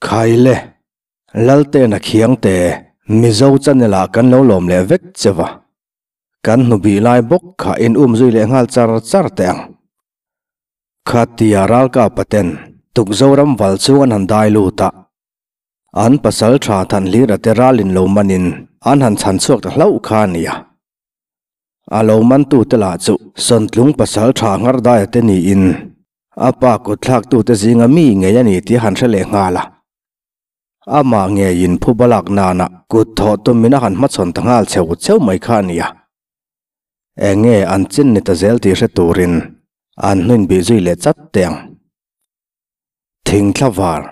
Khaile, Laltena Khiangte, Mizo channel ah kan lo lawm leh vek che va. Kan hnubih lai bawk kha in um zui leh nghal char char teh ang. Khatia ralkapa ten Tukzoram val chung an han dai lut a, an pasal tha Thanhlira te ral in lo man in an han chhan chhuak ta hlauh kha a nia. A lo mantute lah chu Sawntlung pasal tha Ngardaia te niin A pa kutthlaktute zinga mi ngei a ni tih a han hre leh nghal a. Amah ngeiin phuba lak nana kut thawh tumin a han hmachhawn ta nghal cheu cheu mai kha a ni a. Eng nge an chin ni ta zel tih hre turin an hnuin bih zui leh chat teh ang. Thingthla var,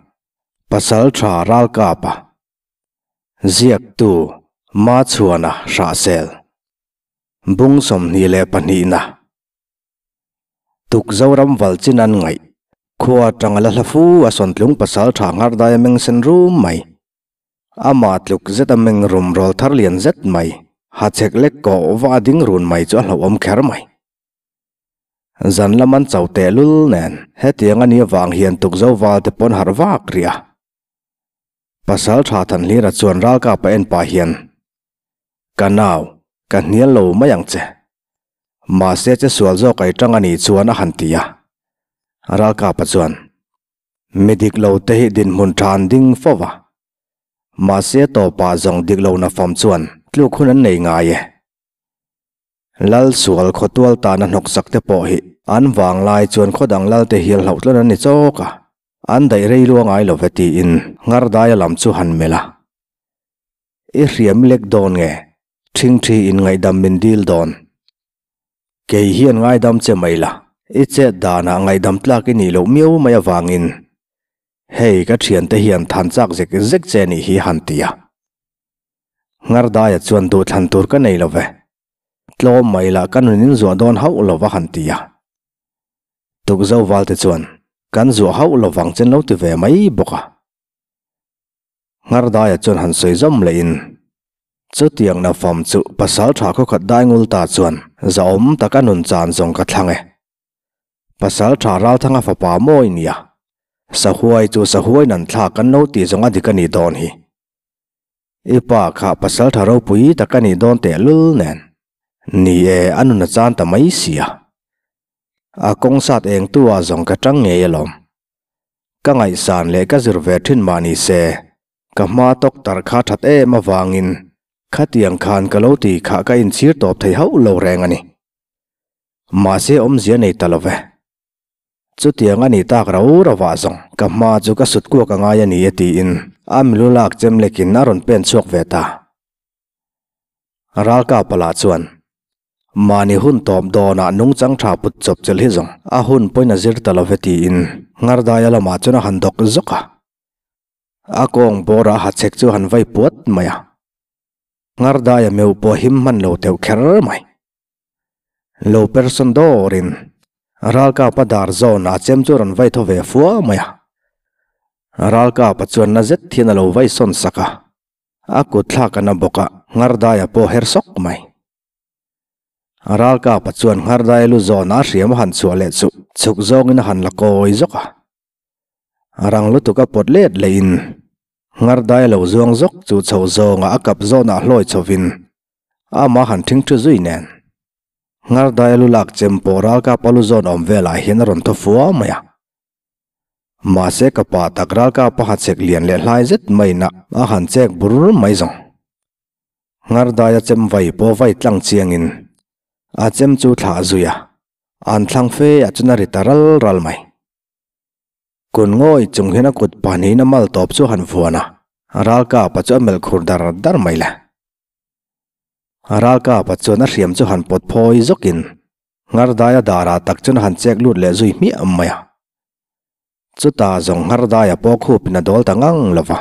Pasal tha Ralkapa, Ziaktu, Machhuana Hrahsel, Bung 22na. Tuk Zoram val chin an ngaih. Khua atanga la hla fu a sawntlung pasal tha nghar dai a meng sen rum mai. Ama tluk zet a meng rum rawl thar lian zet mai. Ha chek lek kawh va a ding run mai chu a hlauhawm kher mai. Zan lam an cho teh lul nen hetiang a nih avang hian Tukzo val te pawn harh vak rih a. Pasal tha Thanhlira chuan ralkap a en pah hian, Ka nau, ka hnial lo mai ang che. Mahse che sual zawk ai tang a nih chuan a han ti a. Ralkapa chuan, Mi dik lo te hi dinhmun tha an ding fo va. Mahse tawpah zawng dik lo na fam chuan tluk hun an nei ngai e. Lal sual khawtual tana hnawksak te pawh hi an vanglai chuan khawdang lal te hial hlauh tlawn an ni chawk a. An daih rei lua ngai lo ve tiin Ngardaia lam chu han melh a. I hriam lek dawn nge? Thingthi in ngaihdam min dil dawn. Kei hian ngaidam che mai la, i chet danah ngaihdam tlak i nih loh miau mai avangin hei ka thiante hian than chak zek zek che nih hi han ti a. Ngardaia chuan duhthlan tur ka nei lo ve. Tlawm mai la ka nun in zuah dawn hauh lo va han ti a. Tukzo valte chuan kan zuah hauh lovang chen lo ti ve mai bawk a. Ngardaia chuan han sawi zawm lehin, Chutiang na fam chu pasal tha khaw khat dai ngul ta chuan zahawm taka nun chan zawng ka thlang e. Pasal tha Ralthanga fapa mawi nia, sahuai chu sahuai nan thlak kan lo tih zawng a dik a nih dawn hi. I pa kha pasal tha ropui tak a nih dawn tehlul nen, ni e a nun a chan ta mai sia. A kawng sat eng tu ah zawng ka tang ngei alawm. Ka ngaihsan leh ka zir ve thin mah ni se, ka hma tawk tar kha that em avangin khatiang khan ka lo ti kha ka inchhir tawp thei hauh lo reng a ni. Mahse awmzia nei ta lo ve. Chutiang a ni tak rau rauah zawng ka hma chu ka sut kuak a ngai a ni e tiin a milu lak chem lekin a rawn pen chhuak ve ta. Ralkapa lah chuan, Mahni hun tawp dawnah nungchang tha put chawp chelh hi zawng a hun pawhin a zir ta lo ve tiin Ngardaia lamah chuan a han dawk zawk a. A kawng bawrah ha chek chu a han vai puat mai a. Ngardaia meuh pawh him hman lo teuh kher mai. Lo person dawrin Ralkapa dar zawnah chem chu a rawn vai thaw ve fua mai a. Ralkapa chuan na zet hian a lo vai sawn sak a. A kut thlak a na bawk a, Ngardaia pawh her sawk mai. Ralkapa chuan Ngardaia lu zawn a hriam a han chhuah leh chu chhuk zawngin a han la kawi zawk a. Rang lutuk a pawt let lehin Ngardaia lo zuang zawk chu chho zawnga a kap zawnah hlawi chhovin amah han thing thu zui nen. Ngardaia lu lak chem pawh Ralkapa lu zawn awm velah hian a rawn thaw fua mai a. Mahse ka pa tak ralkap a ha chek lian leh hlai zet mai na a han chek bur mai zawng. Nghar daia chem vai pawh vai tlang chiangin a chem chu thlah zui a, an thlang fe ah chuan a ri ta ral ral mai. Kun ngawi chung hian a kut pahnihin a mal tawp chu a han vuan a, ralkapa chu a melh khur dar dar mai le. Ralkapa chuan a hriam chu han pawt phawi zawkin Nghar daia darah tak chuan a han chek lut leh zui hmiah mai a. Chutah zawng nghar daia pawh khupin a dawl ta ngang lo va,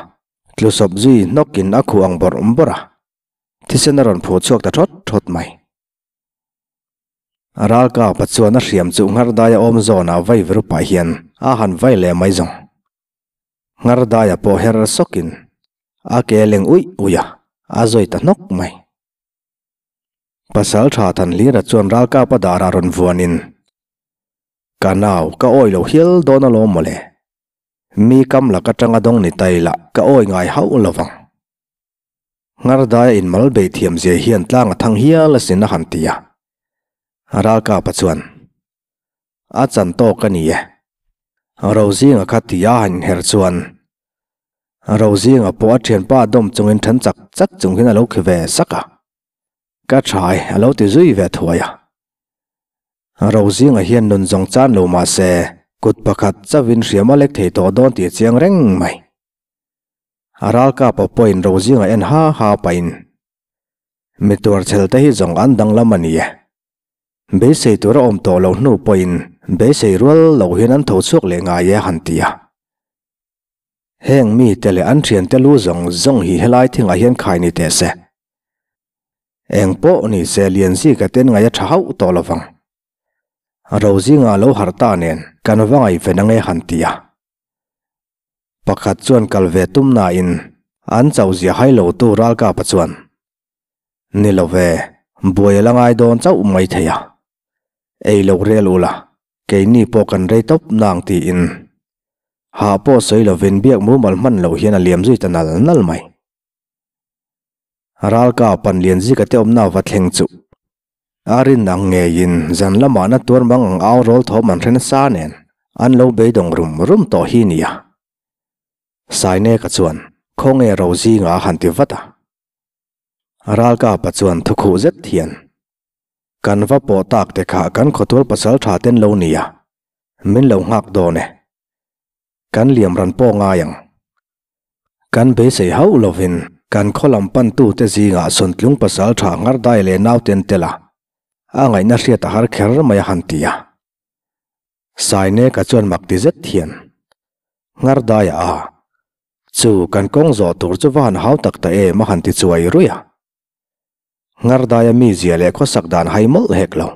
tlusawp zui hnawkin a khuh ang bawrh bawrh a, thisen a rawn phuh chhuak ta thawt thawt mai. Ralkapa chuan a hriam chu nghar daia awm zawnah vai veru pah hian a han vai leh mai zawng. Nghar daia pawh her sawkin a ke leng uih uih a, a zawi ta hnawk mai. Pasal tha Thanhlira chuan ralkapa darah rawn vuanin, Ka nau, ka awi lo hial dawn alawm mawle. Mi kam lak atanga dawng ni ta ila ka awi ngai hauh lo vang. Ngardaia in mal bei thiam zia hian tlang a thang hial asin a han ti a. Ralkapa chuan, A chan tawk a ni e. Rozinga kha ti a han inher chuan Rozinga pawh a thianpa dawm chungin then chak chak chung hian a lo khi ve sak a. Ka tha e, a lo ti zui ve thuai a. Rozinga hian nun zawng chan lo mah se, kut pakhat chauhin hriam a lek thei tawh dawn tih a chiang reng mai. A ralkapa pawhin Rozinga en ha ha pahin, Mi tuarchhel te hi zawng an danglam a ni e. Beisei tur a awm tawh loh hnu pawhin beisei rual lo hian an tho chhuak leh ngai e a han ti a. Heng mite leh an thiante lu zawng zawng hi helai thingah hian khai ni teh se. Eng pawh ni se Lianzika ten ngaih a tha hauh tawh lo vang. Rozinga lo harh ta nen kan va ngaihven ange han ti a. Pakhat chuan kal ve tum nain an chauhzia hai lo tu Ralkapa chuan, Ni lo ve, buai a la ngai dawn chauh mai thei a. Ei lo rel ula, keini pawh kan rei tawp nang tiin hah pawh sawi lovin biak mumal hman loh hian a liam zui ta nal nal mai. Ralka pan lian zika te awmna va thleng chu a rin ang ngeiin zan lamah na tuar mang ang au rawl thawm an hre nasa nen an lo beidawng rum rum tawh hi nia. Saineka chuan khawnge ro zinga a han ti vat a. Ralkapa chuan thukhuh zet hian kan va pawh tak te kha kan khawtual pasal tha ten lo nia, min lo nghak dawn e. Kan liam ran pawh ngai ang. Kan beisei hauh lovin kan khaw lam pantute zingah Sawntlung pasal tha Nghardai leh nauten tel a, a ngaihna hriat a har kher mai a han ti a. Saineka chuan mak ti zet hian, Nghardai-a a, chu kan kawng zawh tur chu va han hau tak ta em a han ti chuai ruih a. Nghardai-a mizia leh khawsak dan hai mawlh hek lo.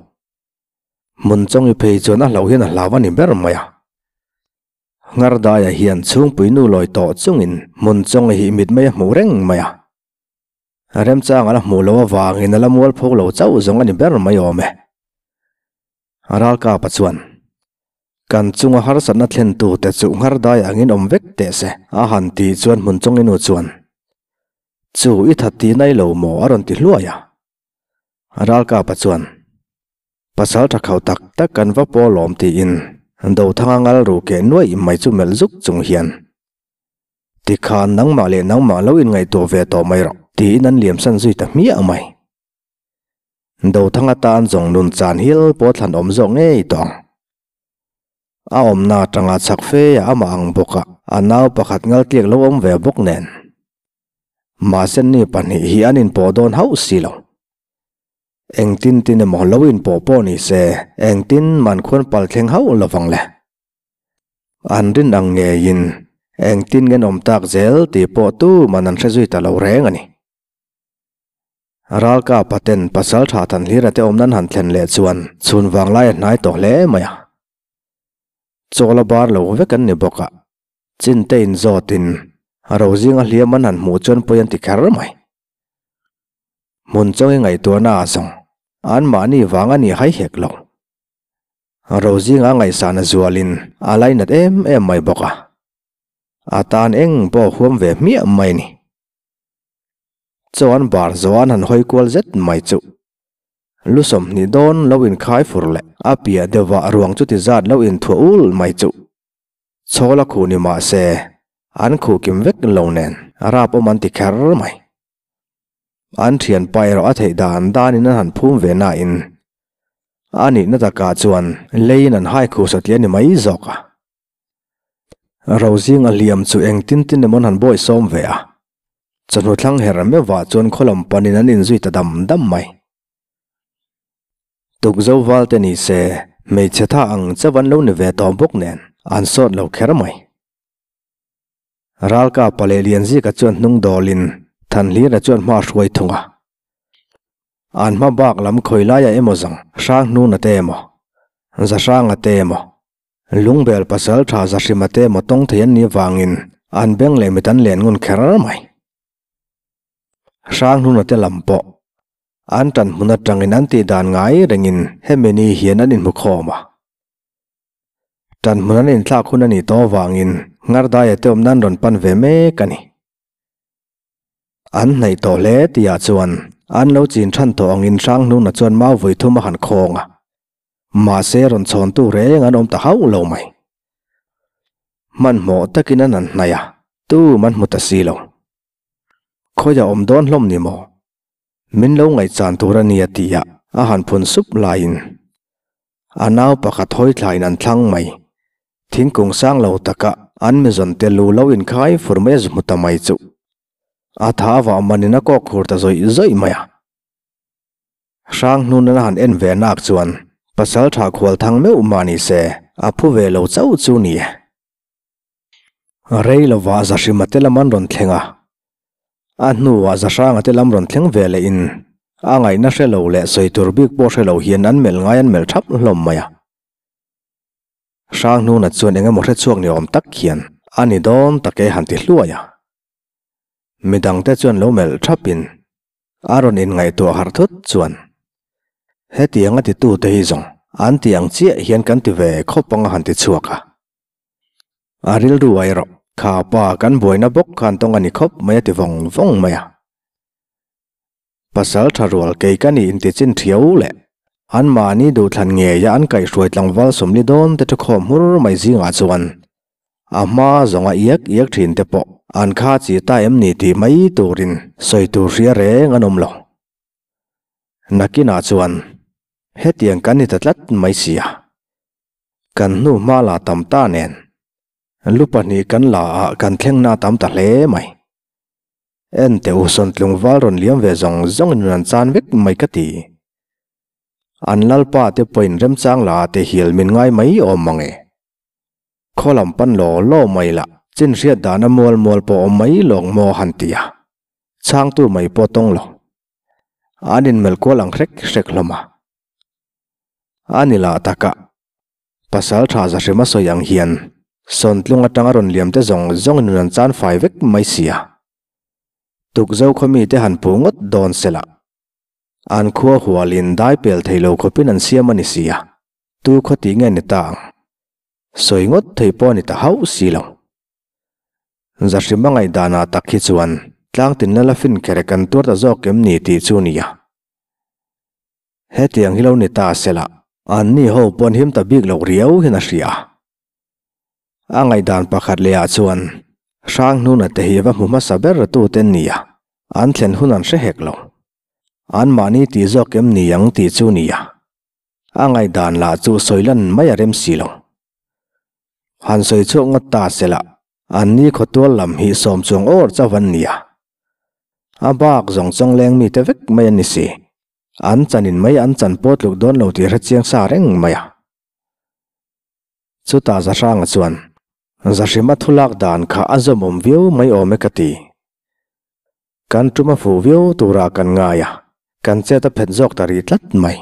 Hmun chawngi phei chuan a hlauh hian a hlau a ni ber mai a. Ngardaia hian chhungpui nu lawi tawh chungin hmun chawngi hi mit mai a hmuh reng mai a. Remchang a la hmuh loh avangin a la mual pho lo chauh zawng a ni ber mai awm e. Ralkapa chuan, Kan chunga harsatna thlentute chu Nghardai angin awm vek teh se, a han tih chuan hmun chawngi nu chuan, Chu i that tih nai lo maw? a rawn ti hluai a. Ralkapa chuan, Pasal tha khauh tak tak kan va pawl awm tiin Dothanga ngal ru keh nuaih mai chu melh zuk chung hian, Tikhan nangmah leh nangmah lo inngaihtuah ve tawh mai rawh, tiin an liamsan zui ta hmiah mai. Dothanga tan zawng nun chan hial pawh thlan awm zawk ngei tawh ang. A awmna atanga chak fe a amah ang bawk a, a nau pakhat ngaltliak lo awm ve bawk nen. Mahse ni pahnih hi an inpawh dawn hauh si lo. Engtin tin emaw lo inpawh pawh ni se, engtin man khuan pal thleng hauh lo vang le. An rin ang ngeiin engtin nge an awm tak zel tih pawh tuman an hre zui ta lo reng a ni. Ralkapa ten pasal tha than hlira te awm nan han thlen leh chuan chhun vanglai a hnai tawh hle mai a. Chawla bar lo vek an ni bawk a, chin te in zawtin ro zinga hliam an han hmuh chuan pawi an ti kher mai. Hmun chawngi ngaihtuahna a zawng, anmahni vang a ni hai hek lo. Ro zinga ngaihsan a zualin a lainat em em mai bawk a, a tan eng pawh huam ve hmiah mai a ni. Chuan bar zawh an han hawi kual zet mai chu lu sawmhnih dawn lo inkhai fur leh a piah deuhah ruang chuti zat lo inthuah ul mai chu chhawl a khuh ni mah se an khuh kim vek lo nen rap awm an ti kher mai. An thianpa erawh a theih dan danin an han phum ve nain a nihna takah chuan leiin an hai khuh satliah a ni mai zawk a. Rozing a hliam chu engtin tin emaw an han bawi sawm ve a, chawhnu thlang her meuhah chuan khaw lam panin an inzui ta dam dam mai. Tukzo val te ni se, hmeichhe tha ang chauh an lo ni ve tawh bawk nen an sawt lo kher mai. Ralkapa leh Lianzika chuan hnung dawlin Thanhlira chuan hma a hruai thung a. An hma bak lam khawi laiah emaw zawng Hrangnuna te emaw, Zahranga te emaw, Lungbel pasal tha Zahrima te maw tawng thei an nih avangin an beng leh mit an len ngun kher mai. Hranghnuna te lam pawh an tan hmun atangin an tih dan ngai rengin hemi ni hian an inhmu khawm a. Tan hmun an inthlak hun a nih tawh avangin Ngardaia te awm nan rawn pan ve mek a ni. An hnaih tawh hle tihah chuan an lo chin than tawh angin Hranghnuna chuan mau vawi thum a han khawng a. Mahse rawn chhawntu reng an awm ta hauh lo mai. Hmanhmawh takin an han hnaih a, tum an hmu ta si lo. Khawiah awm dawn hlawm ni maw? Min lo ngaihchan tur a nia tia a han phun sup laiin a nau pakhat hawi thlain an thlang mai. Thingkung sang lo taka an mizawn te lu lo inkhai fur mai a zu hmu ta mai chu a tha vah manin a kawk khur ta zawih zawih mai a. Hrang hnun a han en ve nak chuan pasal tha khual thang meuh mah ni se a phu ve lo chauh chu ni e. Rei lovah Zahrima te lam an rawn thleng a, a hnuah Zahranga te lam rawn thleng ve leh in a ngaihna hre lo leh sawi tur bik pawh hre lo hian an melh ngai an melh thap hlawm mai a. Hranghnuna chuan eng emaw hre chhuak ni awm tak hian a ni dawn tak e han ti hluai a. Midangte chuan lo melh thap in a rawn inngaihtuah harh thut chuan hetiang a titute hi zawng an ti ang chiah hian kan ti ve khawp ang a han ti chhuak a. A rilru a erawh kha pa kan buaina bawk khan tawng a ni khawp mai a ti vawng vawng mai a. Pasal tha rual kei ka nih inti chin thiau leh anmahni duhthlan ngeia an kaihhruai tlangval sawmli dawn te thukhawm hmur mai zingah chuan a hma zawnga iak iak thin te pawh an kha chi ta em ni tih mai turin sawi tur hria reng an awm lo. Nakinah chuan hetiang kan ni ta tlat mai sia. Kan hnu hma la tam ta nen lu pahnih kan la ah kan thleng na tam ta hle mai. En teh u Sawntlung val rawn liam ve zawng zawng in rawn chan vek mai ka ti. An lalpa te pawhin remchang la ah te hial min ngai mai awm mang e. Khaw lam pan law law mai lah chin hriat dana mual mual pawh awm mai lawng maw han ti a. Chhangtu mai pawh tawng lo. An inmelh kual ang hrek hrek hlawm a. A ni lah takah Pasal tha Zahrima sawi ang hian Sawntlung atanga rawn liam te zawng zawng in rawn chan fai vek mai sia. Tukzo khaw mite han pu ngawt dawn sela. An khua hualin dai pel thei lo khawpin an siam a ni sia. Tu khaw tih nge ni ta ang? Sawi ngawt thei pawh a ni ta hauh si lo. Zahrima ngaihdanah tak hi chuan tlangtin lala fin kher kan tuar ta zawk em ni tih chu nia. Hetiang hi lo ni ta sela, anni ho pawn him ta bik loh riau hian a hria. A ngaihdan pakhat leh ah chuan Hranghnuna te hi va hmu hmasa ber tu te nia, an thlen hun an hre hek lo. Anmahni tih zawk em ni ang tih chu nia. A ngaihdan lah chu sawi lan mai a rem si lo. Han sawi chhuak ngawt ta sela, anni khawtual lam hi sawm chuang awr chauh an nia. A bak zawng chawngleng mite vek mai an ni si. An chanin mai an chan pawh tluk dawn lo tih hre chiang sa reng mai a. Chutah Zahranga chuan, Zahrima thulak dan kha a zawmawm viau mai awm e ka ti. Kan tum a fuh viau turah kan ngai a, kan chet a phet zawk ta rih tlat mai.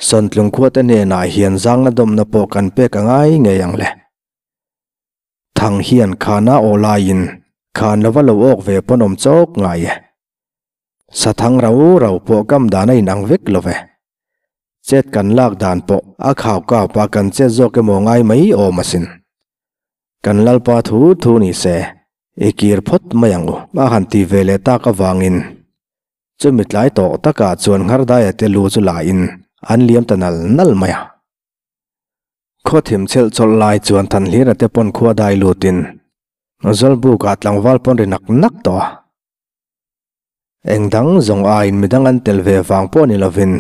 Sawntlung khuate hnenah hian zangna dawmna pawh kan pek a ngai ngei ang le. Thang hian khana aw laiin khan lova lo awk ve pawn awm chawk ngai e. Sathang rau rau pawh kam dan a inang vek lo ve. Chet kan lak dan pawh a khau kap a kan chet zawk emaw ngai mai awm asin. Kan Lalpa thu thu ni se, i kir phawt mai ang u a han ti ve leh tak avangin chumi tlai tawh takah chuan Nghardaia te lu chu la in an liam ta nal nal mai a. Khaw thim chhelh chawlh lai chuan Thanhlira te pawn khua dai lutin Zawlbukah tlangval pawn ri nak nak tawh a. Eng dang zawng aiin midang an tel ve vang pawh ni lovin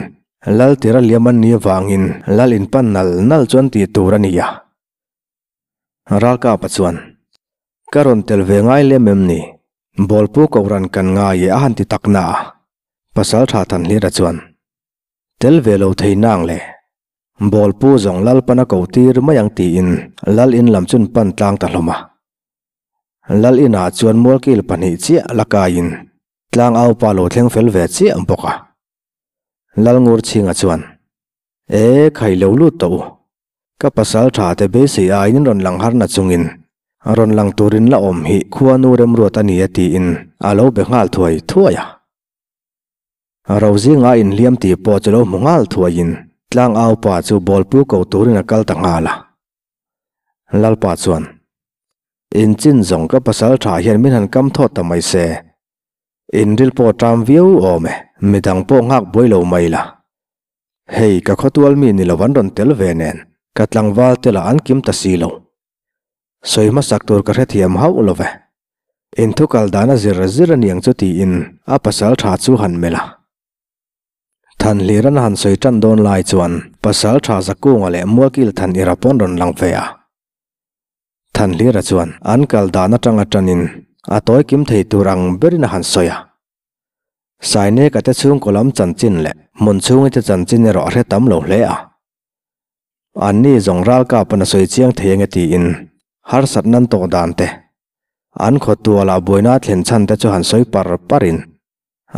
Lal tira liam an ni avangin Lal in pan nal nal chuan tih tur a ni a. Ralkapa chuan, Ka rawn tel ve ngai lem em ni? Bawlpu Kohhran kan ngai e a han ti tak na a. Pasaltha Thanhlira chuan, Tel ve lo thei nang le. Bawlpu zawng Lal pana ko tir mai ang tiin Lal in lam chun pan tlang ta hlawm a. Lal inah chuan mualkil pahnih chiah la kaiin tlangau pa lo thleng fel ve chiah bawk a. Lal Ngur chhinga chuan, E, khai lo lut tawh u. Ka pasal tha te beisei aiin rawn lang har na chungin rawn lang turin la awm hi khuanu remruat a ni e tiin a lo be nghal thuai thuai a. Rozinga inhliam tih pawh chu lo hmu nghal thuaiin tlangau pa chu bawlpu ko turin a kal ta nghal a. Lalpa chuan. In chin zawng ka pasal tha hian min han kam thawt ta mai se. In ril pawh ṭam viau awm e, midang pawh nghak buai lo mai la. Hei ka khawtual mi ni lo an rawn tel ve nen, ka tlangval te lah an kim ta si lo. Sawi hmasak tur ka hrethiam hauh lo ve. In thu kal dan a zir zir a niang chu tiin a pasal tha chu han melh a. Thanhlir an han sawi tan dawn lai chuan pasal tha Zakunga leh Mualkil Than Ira pawn rawn lang ve a. Thanhlira chuan an kal dan atanga tanin a tawi kim thei tur ang berin a han sawi a. Saineka te chhungkaw lam chanchin leh hmun chhungite chanchin erawh a hre tam lo hle a. Anni zawng ralkap an a sawi chiang thei ange tiin harsat nan tawh dan te, an khawtualah buaina a thlen chhan te chu han sawi par parin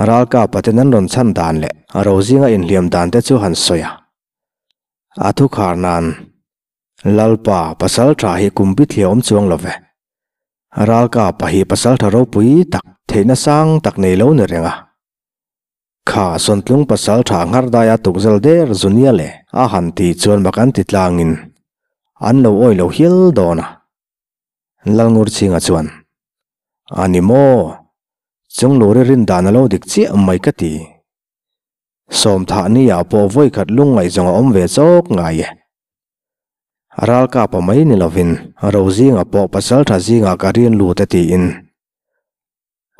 ralkapa ten an rawn chhan dan leh ro zinga inhliam dan te chu han sawi a. A thukhar nan Lalpa, pasal tha hi kum bithliah awm chuang lo ve. Ralkapa hi pasal tha ropui tak, theihna sang tak nei lo ni reng a. Kha Sawntlung pasal tha Nghardaia tukzel der Zunia leh a han tih chuan mak an ti tlangin an lo awi lo hial dawn a. Lalngurchhinga chuan, A ni maw? Chungluri rin dan a lo dik chiah mai ka ti. Sawmthah ni ah pawh vawikhat lungngaih zawng a awm ve chawk ngai e. Ralkapa mai ni lovin Rozinga pawh pasaltha zingah ka rin lut e tiin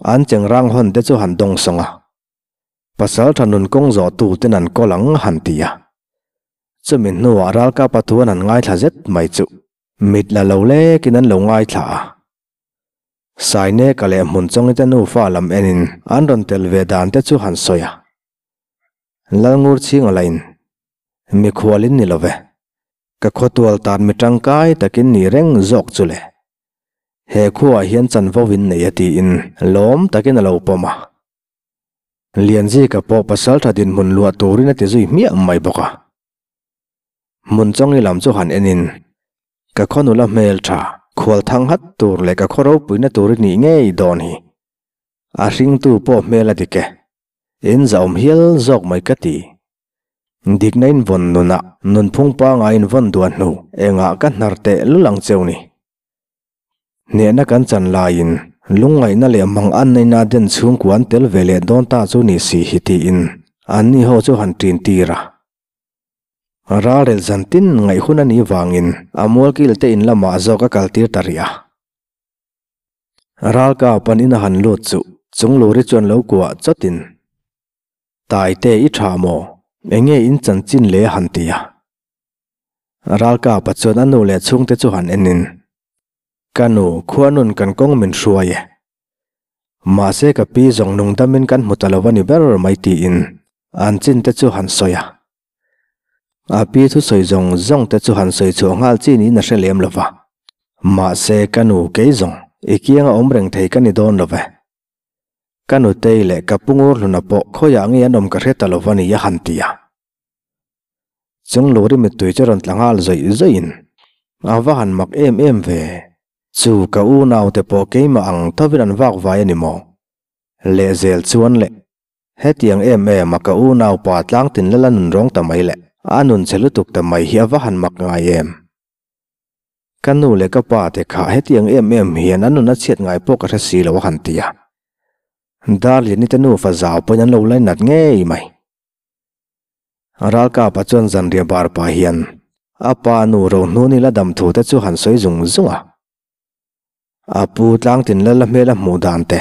an chengrang hawn te chu han dawng sawng a. Pasaltha nun kawng zawh tu ten an kawl ang han ti a. Chumi hnuah Ralkapa thu an han ngaithla zet mai chu mit la lo lekin an lo ngaithla a. Saineka leh Hmunchawngite nufa lam enin an rawn tel ve dan te chu han sawi a. Lalngur chhinga lain, Mikhual in ni lo ve. Ka khawtual tan mi tangkai takin ni reng zawk chu le. He khuaah hian chanvo in nei a tiin lawm takin a lo pawm a. Lianzika pawh pasaltha dinhmun luah turin a ti zui hmiah mai bawk a. Hmunchawngi lam chu han enin, Ka khaw nula hmel tha, khual thang hat tur leh ka khaw ropuina tur i nih ngei dawn hi. A hringtu pawh hmel a dik e. In zahawm hial zawk mai ka ti. Dikna in vawn nunah nunphung pangai in vawn duah hnu engah ka hnar teh lul ang cheu ni. Hnehna kan chan laiin lungngaihna leh mang an neina den chhungkua an tel ve leh dawn ta chu ni si hi tiin anni ho chu han ṭin tir a. Ralrel zan tin ngaih hun a nih vangin a mualkil te in lamah zawk a kaltir ta rih a. Ralka pan in a han lut chu Chungluri chuan lo kuah chawtin, Taite i tha maw? Enge in chanchin le a han ti a. Ralka pa chuan a nu leh chhungte chu han enin, Ka nu, khuanun kan kawng min hruai e. Mahse ka pi zawng nungdamin kan hmu ta lo a ni ber mai tiin an chin te chu han sawi a. A pi thusawi zawng zawng te chu han sawi chhuah nghal chi niin a hre lem lo va. Mahse ka nu kei zawng i kianga awm reng thei ka ni dawn lo ve. Ka nutei leh ka pu Ngurhluna pawh khawiah nge an awm ka hre ta lo va ni a han ti a. Chung luri mittui chu rawn tla nghal zawih zawihin a va han mak em em ve. Chu ka unaute pawh keimah ang thovin an vak vai a ni maw? Lehzel chuan le. Hetiang em em a ka unaupa tlangtin lal a nun rawng ta mai le, a nun chhe lutuk ta mai hi a va han mak ngai em? Ka nu leh ka pa te kha hetiang em em hian an nun a chhiat ngai pawh ka hre si lo a han ti a. Darliani te nufa zau pawhin an lo lainat ngei mai. Ralkapa chuan zanriah bar pah hian a pa nu Rohnuni la dam thu te chu han sawi zung zung a. A pu tlangtin lal a hmel a hmuh dan te,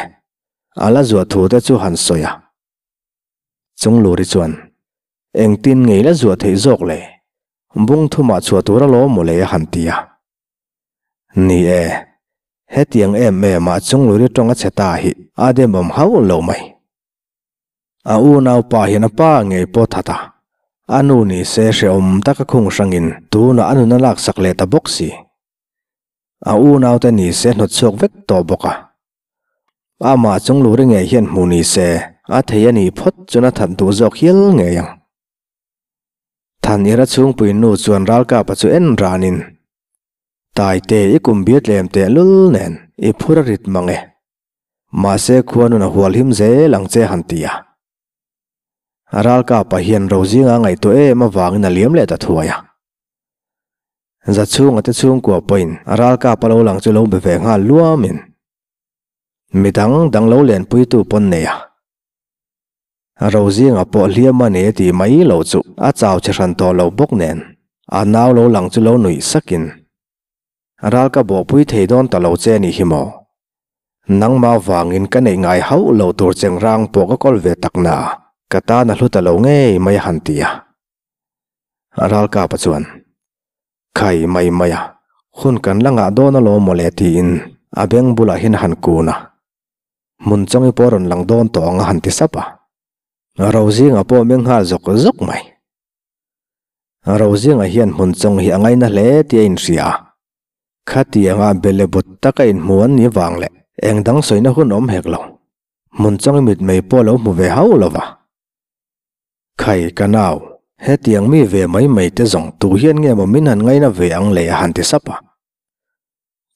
a la zuah thu te chu han sawi a. Chungluri chuan, Engtin ngei la zuah theih zawk le? Bung thumah chhuah tur alawm maw le a han ti a. Ni e, hetiang em em ah Chungluri tawng a chhe ta hi a demawm hauh lo mai. A unaupa hian a pa ngei pawh that a, a nu ni se hrehawm taka khung hrangin tunah a nun a laksak leh ta bawk si. A unaute ni se hnawt chhuak vek tawh bawk a. Amah chungluri ngei hian hmuh ni se a thei a nih phawt chuan a that duh zawk hial ngei ang. Thanira chhungpui nu chuan ralkapa chu en ranin, Taite i kum bia tlem teh lul nen i phur a rit mang e. Mahse khuanun a hual him zel ang che han ti a. Ralkapa hian Rozinga ngaihtuah em avangin a liam leh ta thuai a. Zachhunga te chhungkua pawhin ralkap a lo lang chu lo be ve nghal luamin midang dang lo lenpuitu pawn nei a. Rozinga pawh hliam a nei a tih mai lo chu a chau che hran tawh lo bawk nen a nau lo lang chu lo nuih sakin Ral ka bawhpui thei dawn ta lo che a nih hi maw? Nangmah vangin ka neih ngai hauh lo tur cheng rang pawh ka kawl ve tak na a, ka tan a hlu ta lo ngei mai a han ti a. Ralkapa chuan, Khai mai mai a, hun kan la ngah dawn alawm mawle tiin a beng bulah hian a han kun a. Hmun chawngi pawh a rawn lang dawn tawh ang a han ti sap a. Rozinga pawh meng nghal zawk zawk mai. Rozinga hian hmun chawng hi a ngaina hle tih a inhria a. Khatianga belebut taka inhmu an ni vang leh eng dang sawina hun awm hek lo. Hmun chawngi mitmei pawh a lo hmu ve hauh lo va. Khai ka nau, hetiang mi ve mai mai te zawng tu hian nge maw min han ngaina ve ang le a han ti sap a.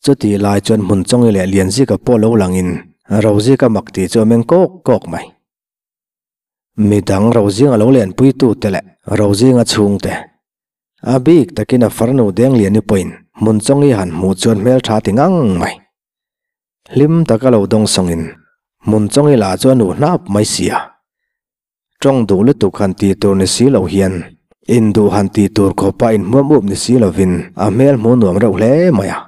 Chutih lai chuan hmun chawngi leh Lianzika pawh lo langin Rozika mak tih chu a meng kawk kawk mai. Midang Rozinga lo lenpuitu te leh Rozinga chhungte, a bik takin a farnu Dengliani pawhin hmun chawngi han hmuh chuan hmeltha ti ngang mai. Hlim taka lo dawngsawngin hmun chawngi lah chu a nuh hnap mai si a. Tawng duh lutuk han tih tur ni si lo hian induh han tih tur khawpa inhmuam up ni si lovin a hmel hmu nuam reuh hle mai a.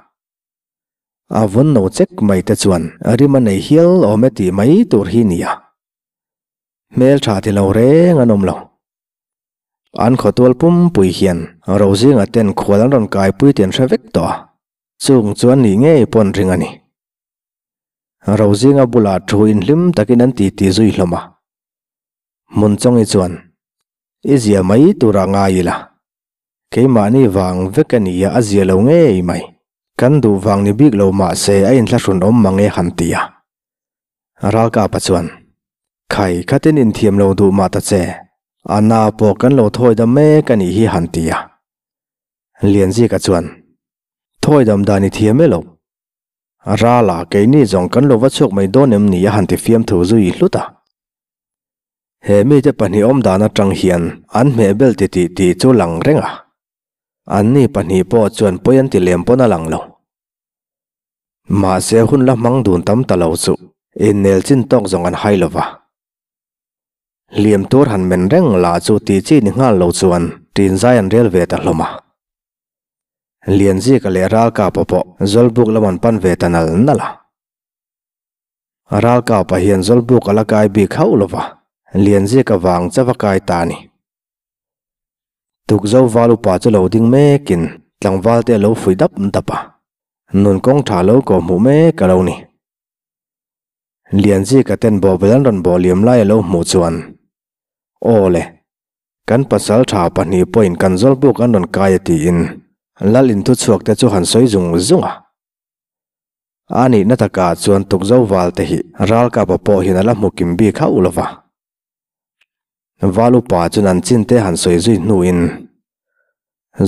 A vawn no chek mai te chuan rim a nei hial awm e tih mai tur hi ni a. Hmel tha ti lo reng an awm lo. An khawtual pumpui hian Rozinga ten khual an rawn kaipui tih an hre vek tawh a, chung chuan nih ngei pawh an ring a ni. Rozinga bulah thu inhlim takin an titi zui hlawm a. Hmun chawngi chuan, I zia mai turah ngai ila. Keimahni vang vek a nia a zia lo ngei mai. Kan duh vang ni bik lo mah se a inthlahrun awm mang e han ti a. Ralkapa chuan, Khai khatin inthiam lo duh mah ta che, a na pawh kan lo thawi dam mek a nih hi han ti a. Lianzika chuan, Thawi dam dan i thiam e lo. Rala, keini zawng kan lo va chhuak mai dawn em ni a han ti fiamthu zui hlut a. He mite pahnih awm dan atang hian an hmehbel ti tih tih chu lang reng a. Anni pahnih pawh chuan pawi an ti lem pawn a lang lo. Mahse hun la hmang dun tam ta lo chu innel chin tawk zawng an hai lo va. Hliam tur han men reng lah chu tih chi ni nghal lo chuan ṭin zai an rel ve ta hlawm a. Lianzika leh Ralkapa pawh Zawlbuk lam an pan ve ta nal nal a. Ralkapa hian Zawlbuk a la kai bik hauh lo va, Lianzika vang chauh a kai ta a ni. Tukzo val upa chu lo ding mekin tlangval te a lo fuih dap dap a, nun kawng tha lo kawh hmuh mek a lo ni. Lianzika ten bawhbel an rawn bawh liam lai a lo hmuh chuan, Aw le, Kan pasal tha pahnih pawhin kan zawlbuk an rawn kai a tiin Lal in thuchhuak te chu han sawi zung zung a. A nihna takah chuan tukzo val te hi ralkapa pawh hian a la hmu kim bik hauh lo va. Val upa chuan an chin te han sawi zui hnuin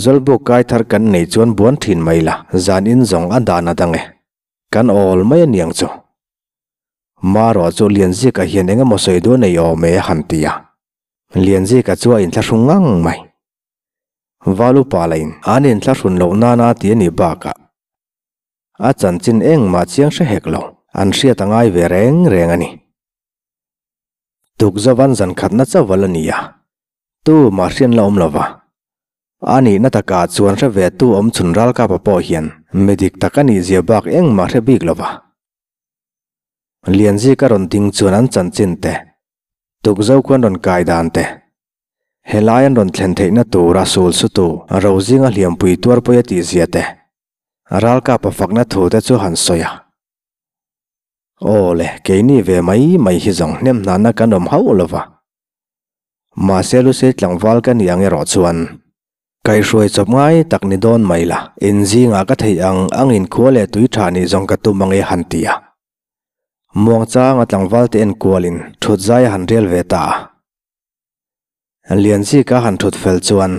Zawlbuk kai thar kan nei chuan buan thin mai la, zan in zawng a dan a dang e. Kan awl mai a niang chu. Marawh chu Lianzika hian eng emaw sawi duh a nei awm e a han ti a. Lianzika chu a inthlahrung ngang mai. Valupa lain an inthlahrun loh nana ti a nih bakah a chanchin engmah chiang hre hek lo, an hriat a ngai ve reng reng a ni. Tukzovan zan khatna chauh a la ni a, tu mah hrian la awm lo va. A nihna takah chuan hre ve tu awm chhun ralkapa pawh hian mi dik tak a nihzia bak engmah hre bik lo va. Lianzika rawn ding chuan an chanchin te Tukzo khuan rawn kai dan te. Helai an rawn thlen theihna tura sul sutu Rozinga hliampui tuarpui a tihzia te. Ralkapa fakna thu te chu han sawi a. Aw le, keini ve mai mai hi zawng hnem hnana kan awm hauh lo va. Mahse Lusei tlangval ka ni ang erawh chuan kaihhruai chawp ngai tak ni dawn mai la, inzingah ka theih ang ang inkhua leh tui tha nih zawng ka tum ang e han ti a. Muangchanga tlangval te enkualin thut zai a han rel ve ta a. Lianzika han thut fel chuan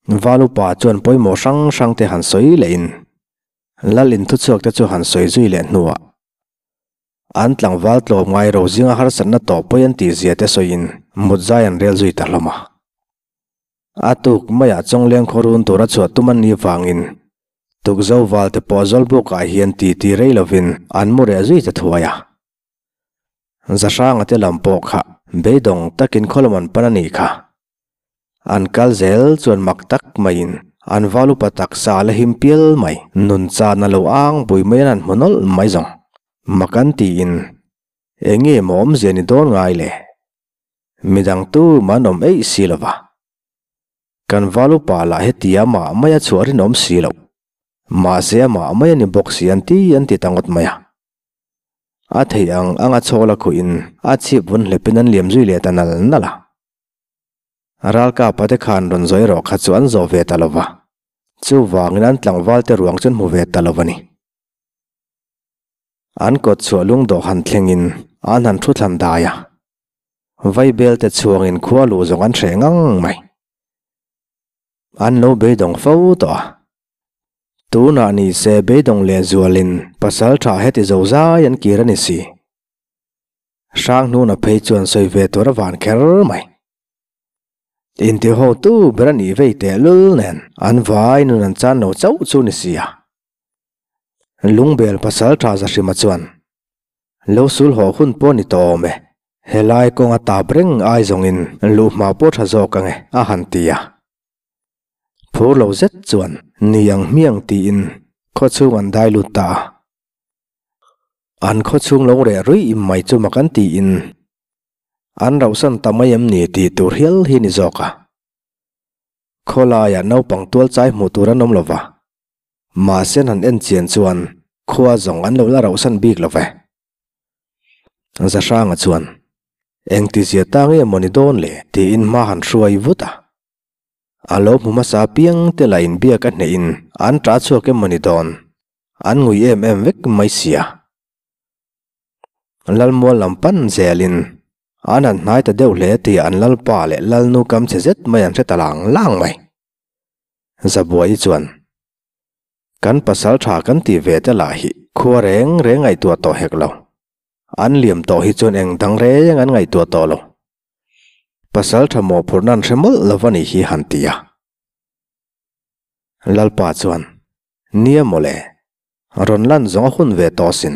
Val upa chuan pawimawh hrang hrang te han sawi lehin Lal inthuchhuak te chu han sawi zui leh hnuah an tlangval tlawm ngai ro zinga harsatna tawh pawi an tih zia te sawiin mut zai an rel zui ta hlawm a. A tuk maiah Chawngleng khaw run tura chhuah tum an nih vangin. Tukzo val te pawh Zawlbukah hian titi rei lovin an mu reh zui ta thuai a. Zahranga te lam pawh kha beidawng takin khawlam an pan a nih kha. An kal zel chuan mak tak maiin an val upa taksa a la him pial mai. Nun chan a lo ang bui mai an han hmu nawlh mai zawng. Mak an tiin eng nge maw awmzia ni dawn ngai le? Midang tu mah an awm eih si lova. Kan val upa lah heti amah mai a chhuah rinawm si loh. Mahse amah mai a ni bawk si an ti an ti ta ngawt mai a. A theih ang ang a chhawl a khuh in a chhip vun hlepin an liam zui leh ta nal nal a. Ralkapa te khan rawn zawi rawh kha chu an zawh ve ta lo va, chuvangin an tlangval te ruang chu an hmu ve ta lo a ni. An kawt chhuah lungdawh han thlengin an han thu thlan dai a, Vaibel te chhuangin khua luh zawng an hreh ngang mai. An lo beidawng fo tawh a. Tunah ni se beidawng leh zualin pasal tha heti zo zai an kir a ni si. Hranghnuna phei chuan sawi ve tur a van kher mai. Intiho tu ber a nih vei tehlul nen an vai nun an chan lo chauh chu ni sia. Lungbel pasal tha Zahrima chuan, Lo sul haw hun pawh ni tawh awm e, helai kawnga tap reng ai zawngin luhma pawh tha zawk ange a han ti a. Phur lo zet chuan ni ang hmiang tiin khawchhung an dai lut ta a. An khawchhung lo reh ruih mai chu mak an tiin an rauhsan ta mai em ni tih tur hial hi ni zawk a. Khawlaiah naupang tual chai hmuh tur an awm lo va, mahse an han en chian chuan khua zawng an lo la rauhsan bik lo ve. Zahranga chuan, Engtizia ta nge maw ni dawn le? tiin hma han hruai vut a. A lo hmu hmasa piang te lah inbiak a hnehin an ṭah chhuak em maw ni dawn? An ngui em em vek mai sia. Lalmual lam pan zelin an han hnai ta deuh hle tih an lalpa leh lalnu kam chhe zet mai an hre ta lang lang mai. Zabuai chuan, Kan pasal tha kan tih ve te lah hi khua reng reng ngaihtuah tawh hek lo. An liam tawh hi chuan eng dang reng an ngaihtuah tawh lo. Pasal tha mawhphurhna an hre mawlh lo a nih hi han ti a. Lalpa chuan, Nia mawle, rawn lan zawng a hun ve tawh asin.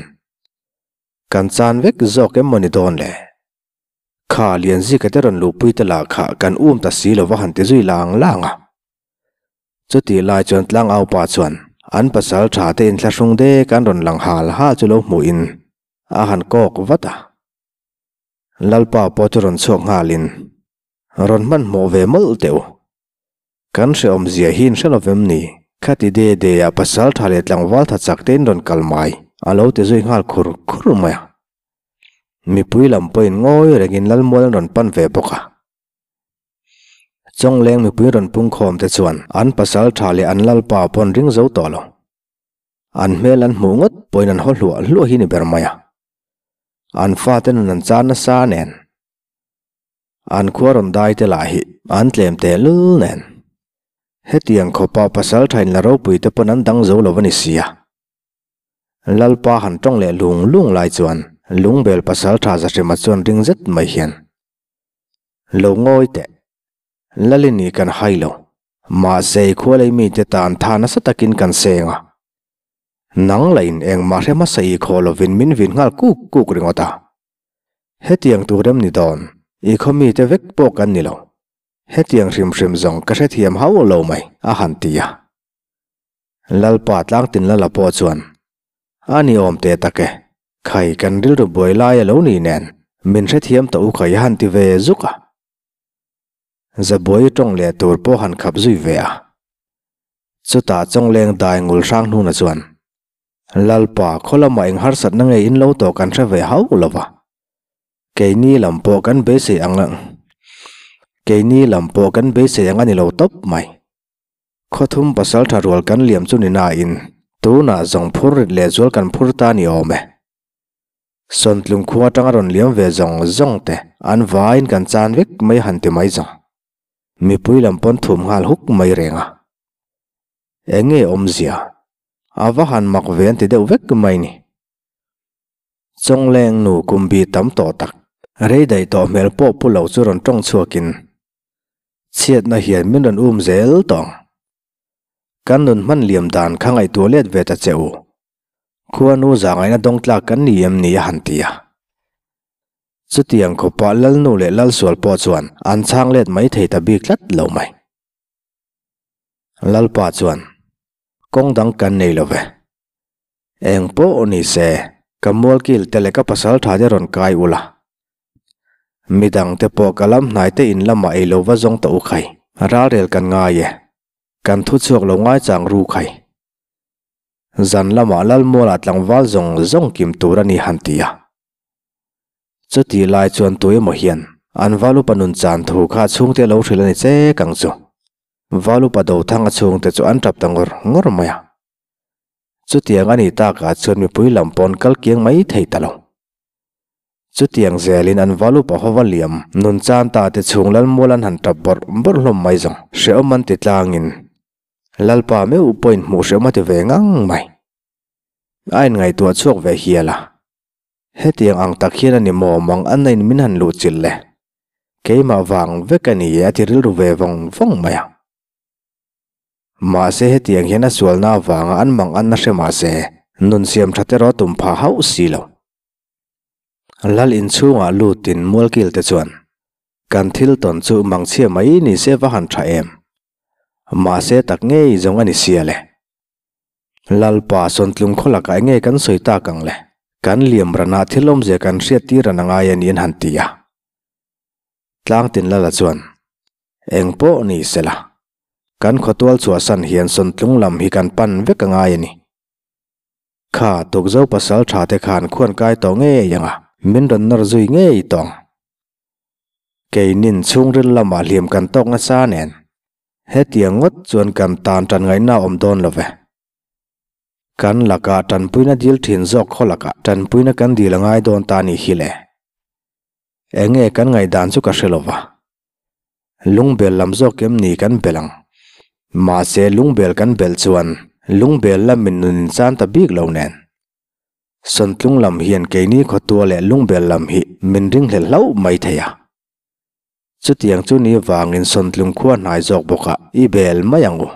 Kan chan vek zawk em maw ni dawn le? Kha Lianzika te rawn luhpui te lah kha kan um ta si lo va han ti zui lang lang a. Chutih lai chuan tlangaupa chuan an pasal tha te inthlahrung dek an rawn lang hal hal chu lo hmuhin a han kawk vat a. Lalpa pawh chu rawn chhuak nghalin rawn hmanhmawh ve mawlh teh u. Kan hrehawmzia hi in hre lovem ni? Khati de de ah pasal tha leh tlangval tha chak te in rawn kal mai, a lo ti zui nghal khur khur mai a. Mipui lam pawhin ngawi rengin Lalmual an rawn pan ve bawk a. Chawngleng mipui rawn pungkhawm te chuan an pasal tha leh an lalpa pawh an ring zo tawh lo. An hmel an hmuh ngawt pawhin an haw hluah hluah hi ni ber mai a. An fate nun an char nasa nen. An khua rawn dai te lah hi an tlem teh lul nen. Hetiang khawpa pasal thain la ropui te pawn an dang zo lo a ni sia. Lalpa han tawng leh lung lung lai chuan Lungbel pasal tha Zahrima chuan ring zet mai hian, Lo ngawi teh. Lalini kan hai lo. Mahse i khua lei mite tan tha nasa takin kan seng a. Nang lahin engmah hre hmasa i khaw lovin min vin nghal kuk kuk ringawt a. Hetiang tur em ni dawn? I khaw mite vek pawh kan ni lo. Hetiang hrim hrim zawng ka hrethiam hauh lo mai, a han ti a. Lalpa tlangtin lala pawh chuan, A ni awm teh tak e, khai kan rilru buai lai a lo ni nen, min hrethiam tawh u khai a han ti ve zuk a. Zabuai tawng leh tur pawh han khap zui ve a. Chutah chawngleng dai ngul hrang hnuna chuan, Lalpa, khaw lamah eng harsatna nge in lo tawh kan hre ve hauh lo va. Keini lam pawh kan beisei ang a, keini lam pawh kan beisei ang a ni lo tawp mai. Khawthum pasal tha rual kan liam chu ni nain tunah zawng phur rit leh zual kan phur ta ni awm e. Sawntlung khua atanga rawn liam ve zawng zawng te an vaiin kan chan vek mai han ti mai zawng. Mipui lam pawn thum nghal huk mai reng a. Eng nge awmzia? A va han mak ve an ti deuh vek mai ni. Chawngleng nu kumbi tam tawh tak, rei daih tawh hmel pawh pu lo chu rawn tawng chhuakin, Chhiatna hian min rawn um zel tawng. Kan nun hman liam dan kha ngaihtuah let ve ta che u. Khuanu zahngaihna dawng tlak kan ni em ni a han ti a. Chutiang khawpah Lalnu leh Lalsual pawh chuan an chhang let mai thei ta bik tlat lo mai. Lalpa chuan, Kawng dang kan nei lo ve. Eng pawh ni se, ka mualkil te leh ka pasal tha te rawn kai ula. Midang te pawh ka lam hnai te in lamah ei lo va zawng ta u khai. Ralrel kan ngai e. Kan thu chhuak lo ngaichang ru khai. Zan lamah Lalmualah tlangval zawng zawng kim tur a ni han ti a. Chuti lai chuan tu emaw hian an Valupa nun chan thu kha a chhungte lo hrilh a ni che kang chu. Valupa Dothanga chhungte chu an tap ta ngawr ngawr mai a. Chutiang a nih takah chuan mipui lam pawn kal kiang mai thei ta lo. Chutiang zelin an Valupa hova liam nun chan ta te chhung Lalmual an han tap bawrh bawrh hlawm mai zawng hrehawm an ti tlangin Lalpa meuh pawhin hmuh hrehawm a ti ve ngang mai. A inngaihtuah chhuak ve hial a. Hetiang ang tak hian a ni maw mang an nain min han luh chilh le. Keimah vang vek a ni e a ti rilru ve vawng vawng mai a. Mahse hetiang hian a sualna avanga an mang an na hre mahse nun siam that erawh a tum phah hauh si lo. Lal inchhungah lutin mualkil te chuan kan thil tawn chu mangchhia mai ni se va han tha em. Mahse tak ngei zawng a ni sia le. Lalpa sawntlung khaw lakah enge kan sawi tak ang le? Kan liam ranah thil awmzia kan hriat tir ran a ngai a niin han ti a. Tlangtin Lala chuan, Eng pawh ni sela, kan khawtual chhuahsan hian sawntlung lam hi kan pan vek a ngai a ni. Kha tukzo pasal tha te khan khuan kai tawh ngei ang a, min rawn nawr zui ngei tawng. Keinin chhungril lamah hliam kan tawk nasa nen, hetiang ngawt chuan kan tan tan ngaihna a awm dawn lo ve. Kan lakah tanpuina dil thin zawk khaw lakah tanpuina kan dil a ngai dawn ta nih hi le. Enge kan ngaihdan chu ka hre lo va. Lungbel lam zawk em ni kan bel ang. Mahse lungbel kan belh chuan lungbel lamin nun in chan ta bik lo nen. Sawntlung lam hian keini khawtua leh lungbel lam hi min ringhlel hlauh mai thei a. Chutiang chu ni vangin sawntlung khua hnai zawk bawkah i bel mai ang u.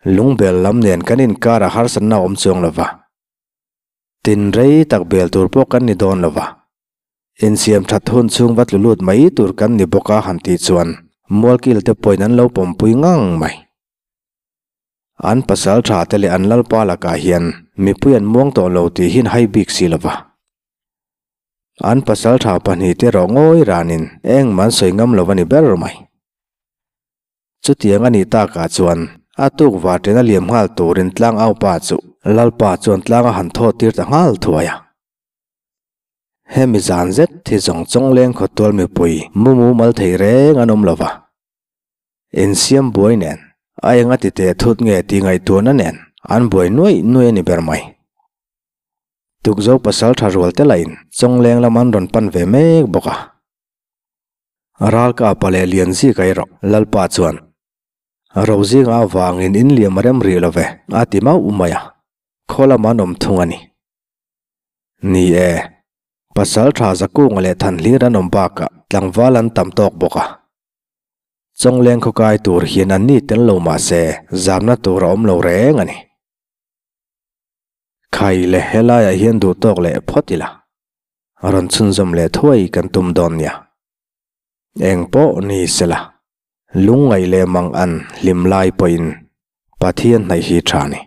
Lungbel lam nen kan inkar a harsatna a awm chuang lo va. Tin rei tak bel tur pawh kan ni dawn lo va. Insiam that hun chhung va tlu lut mai tur kan ni bawk a han tih chuan mualkil te pawhin an lo pawmpui ngang mai. An pasal tha te leh an lalpa lakah hian mipui an muang tawh lo tih hi hai bik si lova. An pasal tha pahnihte erawh ngawi ranin engmah an sawi ngam lo a ni ber mai. Chutiang a nih takah chuan a tuk varṭian a liam nghal turin tlangaupa chu lalpa chuan tlang a han thaw tir ta nghal thuai a. Hemi zan zet hi zawng chawngleng khawtual mipui mu mumal thei reng an awm lova. Insiam buai nen, a enga ti teh thut nge tih ngaihtuahna nen an buai nuaih nuaih a ni ber mai. Tukzo pasal tha rual te lahin Chawngleng lam an rawn pan ve mek bawk a. Ralka pa leh Lianzika erawh Lalpa chuan, Rozinga avangin in liam a rem rih lo ve, a ti mauh mai a, khaw lamah an awm thung a ni. Ni e, pasal tha Zakunga leh Thanhlir an awm bakah tlangval an tam tawk bawk a. Chawngleng khawkai tur hian an ni tel lo mah se zamna tur a awm lo reng a ni. Khai le helaiah hian duh tawk leh phawt ila, rawn chhunzawm leh thuai kan tum dawn nia. Eng pawh ni sela, lungngaih leh mang an hlim lai pawhin Pathian hnaih hi tha a ni.